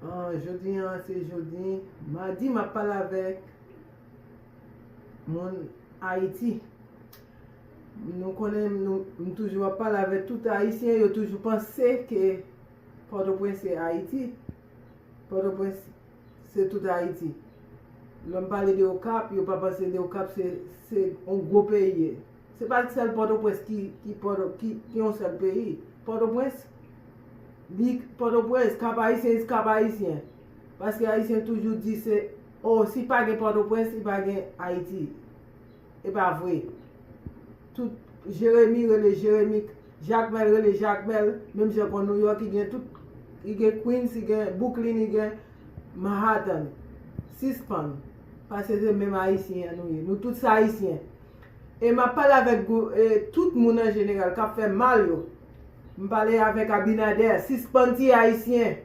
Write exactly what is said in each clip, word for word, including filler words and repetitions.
Ah, jodi an, se jodi madi, m ap pale avèk moun Ayiti. Nou konnen, nou, m toujou ap pale avèk tout Ayisyen, yo toujou panse ke Pòtoprens se Ayiti. Pòtoprens se tout Ayiti. Lè m pale de Okap, yo pa panse de Okap se, se yon gwo peyi ye. Se pa sèl Pòtoprens ki, ki, Pòto, ki, ki yon sèl peyi. Pòtoprens, li, Pòtoprens, Kap Ayisyen is Kap Ayisyen. Paske Ayisyen toujou di se, oh, si pa gen Pòtoprens, si pa gen Ayiti. E pa vre. Tout Jeremi rele Jeremi, Jakmèl rele Jakmèl, menm jan kon New York, i gen tout, i gen Queens, i gen Brooklyn, i gen Manhattan. Sispann. Paske se menm Ayisyen an nou ye. Nou tout se Ayisyen. E m ap pale avèk gou- e, tout moun an jeneral k ap fè mal yo. M pale avèk Abinader. Sispann tiye Ayisyen.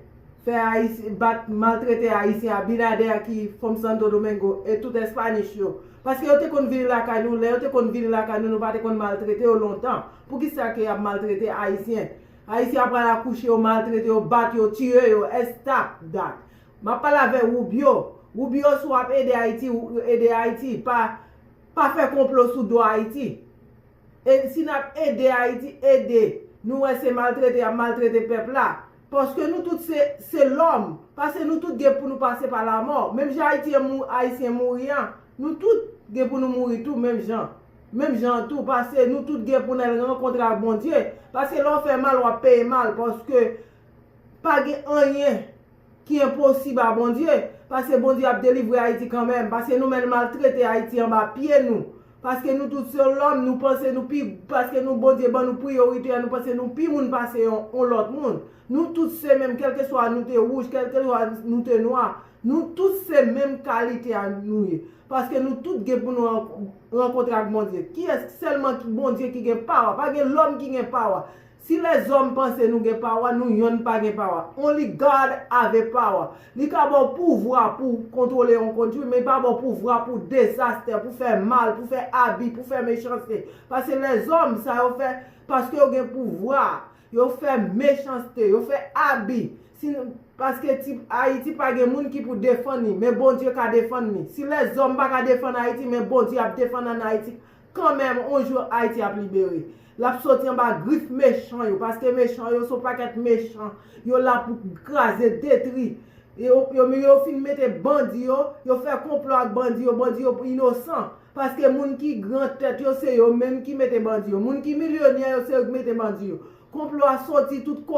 Fè Ayisyen, bat, maltrete Ayisyen, Abinader ki from Santo Domingo, e tout Espanish yo. Paske yo te konn vini lakay nou, lè yo te konn vini lakay nou, nou pa te konn maltrete yo lontan. Poukisa ke y ap maltrete Ayisyen? Ayisyen ap pral akouche, yo maltrete yo, bat yo, tiye yo, stop that. M ap pale avè Rubio. Rubio, si w ap ede Ayiti, ou ede Ayiti, pa, pa fè konplo sou do Ayiti. E si n ap ede Ayiti, ede. Nou wè se maltrete y ap maltrete pèp la. Paske nou tout se, se lòm. Paske nou tout gen pou nou pase pa lamò. Menm jan Ayiti an mou, Ayisyen mouri an, nou tout gen pou nou mouri tou, menm jan. Menm jan tou, paske nou tout gen pou n al rankontre ak Bondye. Paske lè w fè mal, w ap peye mal. Paske pa gen anyen ki enposib a Bondye, paske Bondye ap delivre Ayiti kanmenm, paske nou menm maltrete Ayiti anba pye nou, paske nou tout se lòm, nou panse nou pi, paske nou Bondye ban nou priyorite, nou panse nou pi moun pase yon, yon lòt moun. Nou tout se menm, kèlkeswa nou te wouj, kèlkeswa nou te nwa, nou tout se menm kalite a nou ye. Paske nou tout gen pou nou ran- rankontre ak Bondye. Kiyès sèlman ki Bondye ki gen pawa? Pa gen lòm ki gen pawa. Si lèzòm panse nou gen pawa, nou yonn pa gen pawa. Only God have a power. Li ka ba w pouvwa pou kontwole yon kontri, men li pa ba w pouvwa pou dezastè, pou fè mal, pou fè abi, pou fè mechanste. Paske lèzòm sa yo fè, paske yo gen pouvwa, yo fè mechanste, yo fè abi. Si nou, paske ti, Ayiti pa gen moun ki pou defann li, men Bondye ka defann li. Si lèzòm pa ka defann Ayiti, men Bondye ap defann ann Ayiti kanmenm, yon jou Ayiti ap libere. L ap soti anba grif mechan yo, paske mechan yo se yon pakèt mechan. Yo la pou kraze, detri. Yo, yo, yo fin mete bandi yo, yo fè konplo ak bandi yo, bandi yo inosan. Paske moun ki gran tèt yo, se yo menm ki mete bandi yo. Moun ki milyonè yo, se yo ki mete bandi yo. Konplo a soti tout kote.